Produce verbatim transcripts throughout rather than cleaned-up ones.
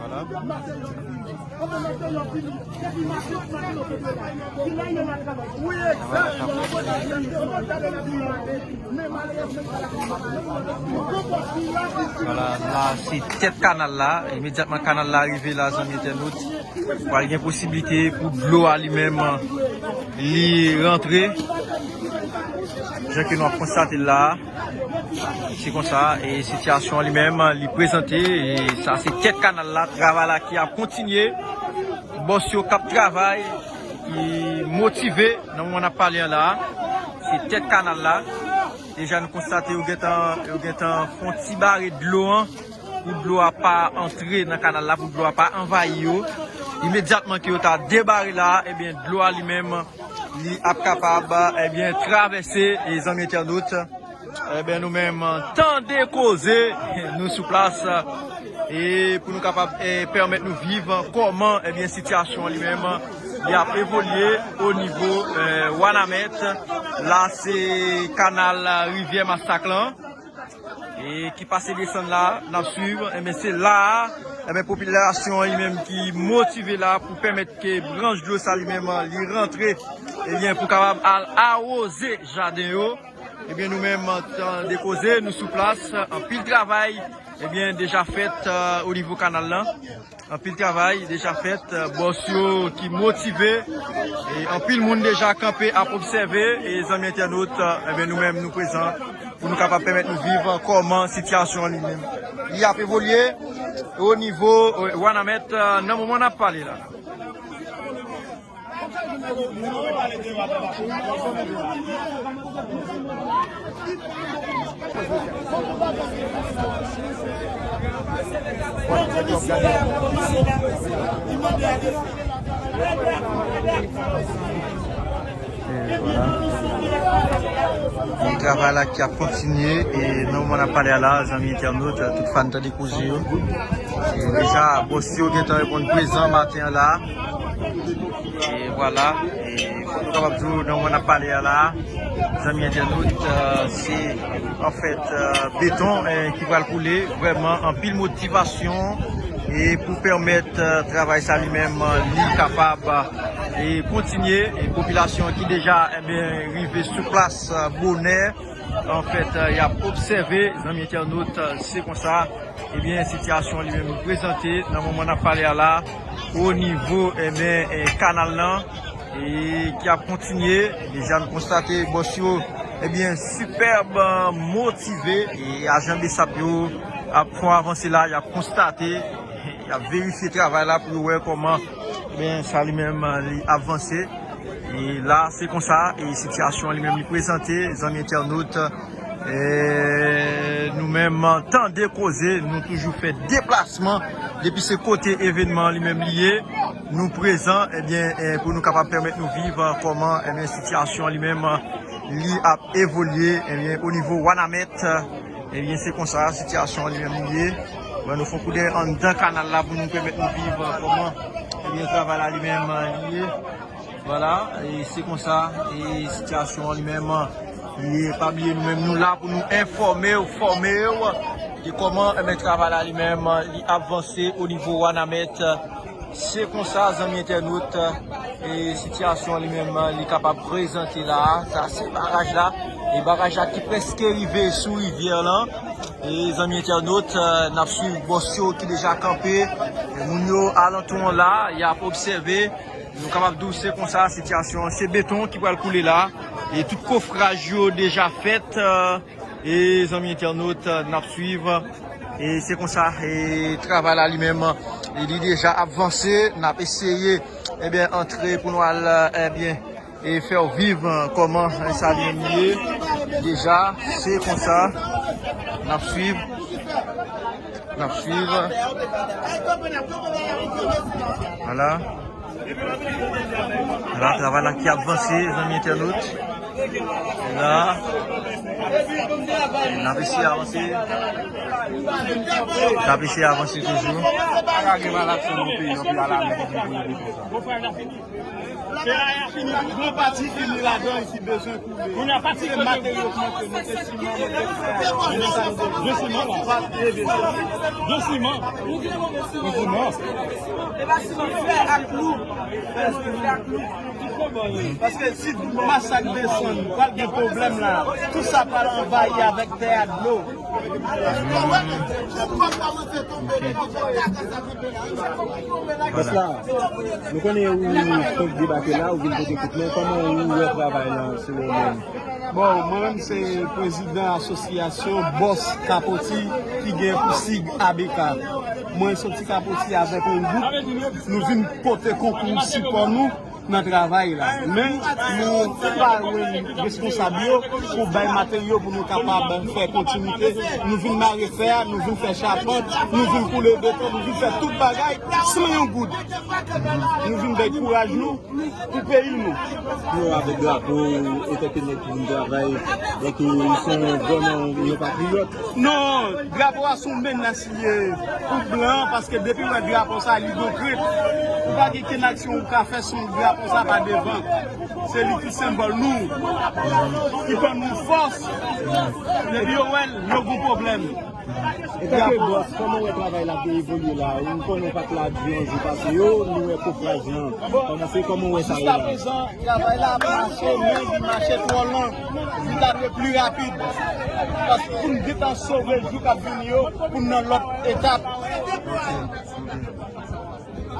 Vwala. Vwala, la se tèt kanal la. Imedyatman kanal la rive la, zanmi entènot, pral gen posiblite pou dlo a li menm li rantre. Jan ke nou ap konstate la, se konsa, e sitiyasyon an li menm li prezante, e sa se tèt kanal la, travay la ki ap kontinye. Bòs yo k ap travay, ki motive nan moman n ap pale an la, se tèt kanal la. Deja nou konstate yo gentan, yo gentan fè yon ti bare dlo an, pou dlo a pa antre nan kanal la, pou dlo a pa anvayi yo. Imedyatman ke yo ta debare la, ebyen, dlo a li menm, li ap kapab, ebyen, travèse, e zanmi entènot. Ebyen, nou menm, Tande Koze, nou sou plas, e pou nou kapab, e, pèmèt nou viv kòman, ebyen, sitiyasyon an li menm, li ap evolye o nivo, e, Wanament. La, se kanal Rivyè Masak lan, e ki pase desann la, n ap swiv. Ebyen, se la a, ebyen, popilasyon an li menm ki motive la pou pèmèt ke branch dlo sa li menm li rantre, ebyen, pou kapab al awoze jaden yo. Ebyen, nou menm, Tande Koze, nou sou plas, anpil travay, ebyen, deja fèt, e, o nivo kanal lan. Anpil travay deja fèt, e, bòs yo ki motive, e anpil moun deja kanpe ap obsève, e zanmi entènot, e, ebyen, nou menm, nou prezan pou nou kapab pèmèt nou viv kòman sitiyasyon an li menm li ap evolye o nivo, e, Wanament, e, nan moman n ap pale la. E vwala. Travay la ki ap kontinye, e nan moman n ap pale a la, zanmi entènot, tout fan Tande Koze yo. E deja, bòs yo gentan reponn prezan maten an la. E vwala, e fòk nou kapab di w, nan moman n ap pale a la, zanmi entènot, e, se, anfèt, e, beton, e, ki pral koule, vrèman, anpil motivasyon, e pou pèmèt, e, travay sa li menm, e, li kapab, e, kontinye, e popilasyon ki deja, ebyen, rive sou plas, e, bonè, anfèt, e, y ap obsève, zanmi entènot, e, se konsa, ebyen, sitiyasyon li menm prezante nan moman n ap pale a la, o nivo, ebyen, e, kanal lan, e ki ap kontinye. Deja, nou konstate bòs yo, ebyen, sipèb, e, motive, e ajan BSAP yo ap fè yon avanse la, y ap konstate, y ap verifye travay la pou yo wè kòman, ebyen, sa li menm, e, li ap vanse. E la, se konsa, e sitiyasyon an li menm li prezante, zanmi entènot, e nou menm, Tande Koze, nou toujou fè deplasman depi se kote evènman an li menm li ye, nou prezan, ebyen, e pou nou kapab pèmèt nou viv, e, kòman, ebyen, sitiyasyon an li menm, e, li ap evolye, ebyen, o nivo Wanament, e, ebyen, se konsa sitiyasyon an li menm li ye. Bon, nou fè yon koudèy anndan kanal la pou nou pèmèt nou viv, e, kòman, ebyen, travay la li menm, e, li ye. Vwala, e se konsa, e sitiyasyon an li menm, li ye. Pa bliye, nou menm, nou la pou nou enfòme w, fòme w de kòman, ebyen, travay la li menm, li ap vanse o nivo Wanament. Se konsa, zanmi entènot, e sitiyasyon an li menm, li kapab prezante la. Sa se baraj la, e baraj la ki prèske rive sou rivyè lan. E zanmi entènot, e, n ap swiv bòs yo ki deja kanpe. E moun yo alantou an la, y ap obsève. Nou kapab di w se konsa sitiyasyon an. Se beton ki pral koule la. E tout kofraj yo deja fèt. E zanmi entènot, n ap swiv. E se konsa, e travay la li menm, e li deja ap vanse. N ap eseye, ebyen, antre pou nou al, ebyen, e fè w viv, e, kòman, e, sa li menm ye. Deja, se konsa. N ap swiv. N ap swiv. Vwala. Vwala, travay la ki ap vanse, zanmi entènot. La. N ap eseye avanse. N ap eseye avanse toujou. Pa ka gen malad sou nou peyi, nou pi alarme pou vin pou yo konsa. Gran pati fini ladan ki bezwen koule. Se materyo k manke, monte siman, monte fè. Jan siman la. Jan siman. Jan siman. E pa siman, fè ak klou. Fè ak klou. Paske si tout masak desann, pral gen pwoblèm la. Tout sa pral anvayi avèk tè ak dlo. Bòs la, nou konnen ou fèk debake la, ou vin pote kout men, kòman ou wè travay la selon ou menm? Bon, mwen menm se prezidan asosyasyon Bòs Kapoti ki gen pou sig A B K. Mwen soti Kapoti avèk yon gwoup, nou vin pote konkou sipò nou nan travay la. Men, nou pa lwen responsab yo pou bay materyo pou nou kapab fè kontinite. Nou vin mare fè a, nou vin fè chapant, nou vin koule beton, nou vin fè tout bagay san yon goud. Nou vin bay kouraj nou pou peyi nou. Nou avèk drapo, antanke nèg ki vin travay, donk, ou se vrèman yon patriyòt. Non, drapo a se yon menas li ye pou blan, paske depi w wè drapo sa, li gon krent. Ou pa gen kenn aksyon ou ka fè san drapo sa pa devan. Se li ki senbòl nou, ki ban nou fòs. Depi yo wè l, yo gon pwoblèm. Antanke bòs, kòman w wè travay la ap evolye la? Nou konnen w pa t la di yon jou pase yo, nou wè kofraj lan kòmanse, kòman w wè sa ye la? Jiskaprezan, travay la ap mache, men li mache twò lan. Li ta dwe pli rapid. Paske pou n gentan sove jou k ap vini yo, pou n nan lòt etap.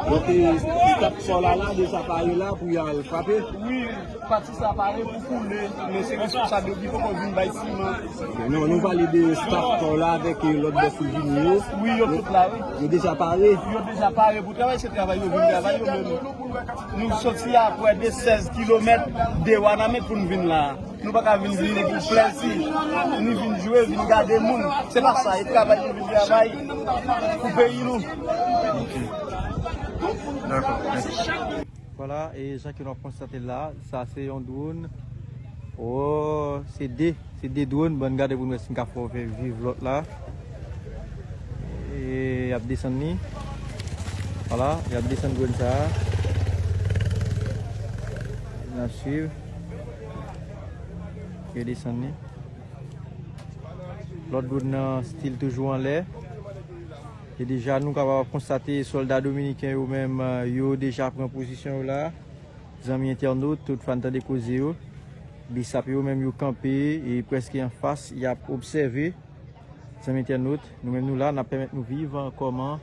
Donk, e, staf kò la, la, deja pare la pou y al frape? Wi, pati sa pare pou koule, men se responsab yo ki poko vin bay siman. Ok, non, nou pale de staf kò la avèk, e, lòt bòs ou vini yo. Wi, yo tout la, wi. Yo deja pare? Yo deja pare pou travay, se travay yo vin travay yo menm. Nou soti a prè de sèz kilomèt de Wanament pou n vin la. Nou pa ka vin, vin pou plezi, ni vin jwe, vin gade moun. Se pa sa, e travay nou vin travay pou peyi nou. Ok. Dakò, mèsi. Vwala, e jan ke nou ap konstate la, sa se yon dwòn. Oh, se de, se de dwòn. Bon, gade pou nou wè si n ka fè w viv lòt la. E y ap desann li. Vwala, y ap desann dwòn sa a. N ap swiv. Yo desann li. Lòt dwòn nan still toujou anlè. E deja nou kapab konstate sòlda dominiken yo menm, yo deja pran pozisyon yo la. Zanmi entènot, tout fan Tande Koze yo. Bisap yo menm yo kanpe e prèske anfas, y ap obsève. Zanmi entènot, nou menm nou la, n ap pèmèt nou viv kòman,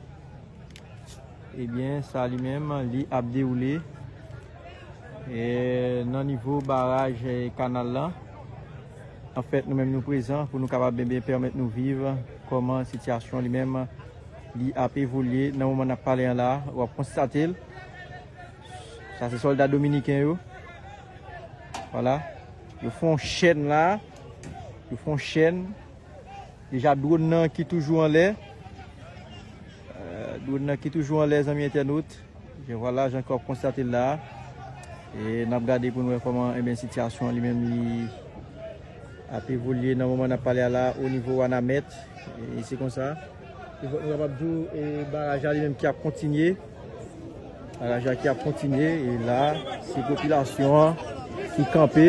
ebyen, sa li menm, li ap dewoule. E nan nivo baraj, e, kanal lan, anfèt, nou menm nou prezan pou nou kapab, ebyen, pèmèt nou viv kòman sitiyasyon li menm, li ap evolye nan moman n ap pale an la. W ap konstate l. Sa se sòlda dominiken yo. Vwala. Yo fè yon chèn la. Yo fè yon chèn. Deja dwòn nan ki toujou anlè. Euh, dwòn nan ki toujou anlè, zanmi entènot. Jan, vwala, jan ke w ap konstate l la. E n ap gade pou n wè kòman, ebyen, sitiyasyon an li menm li ap evolye nan moman n ap pale a la, o nivo Wanament. E se konsa. E fòk nou kapab di w, e baraj la li menm ki ap kontinye. Baraj la ki ap kontinye, e la, se popilasyon an ki kanpe.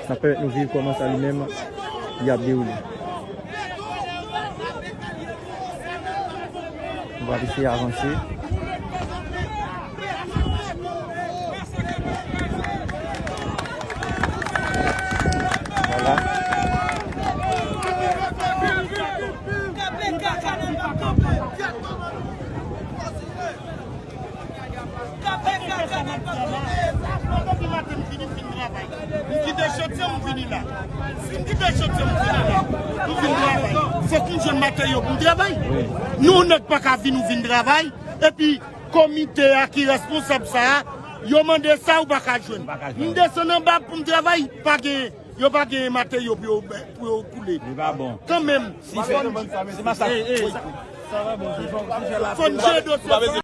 Sa pèmèt nou viv kòman sa li menm, li ap dewoule. Nou va eseye avanse. Vwala. Depi maten m vini, m vin travay. M kite chantye, m vini la. Si m kite chantye, m vini la. M vin travay. Fòk m jwenn materyo pou m travay. Nou nèg pa ka vin ou vin travay. Epi komite a ki responsab sa a, yo mande sa ou pa ka jwenn. M desann anba pou m travay, pa gen, yo pa gen materyo pou yo, pou yo koule. Li pa bon. Kanmenm, si fè, se masak. Ey, ey, sa, sa va bon. Fò n jere dosye sa.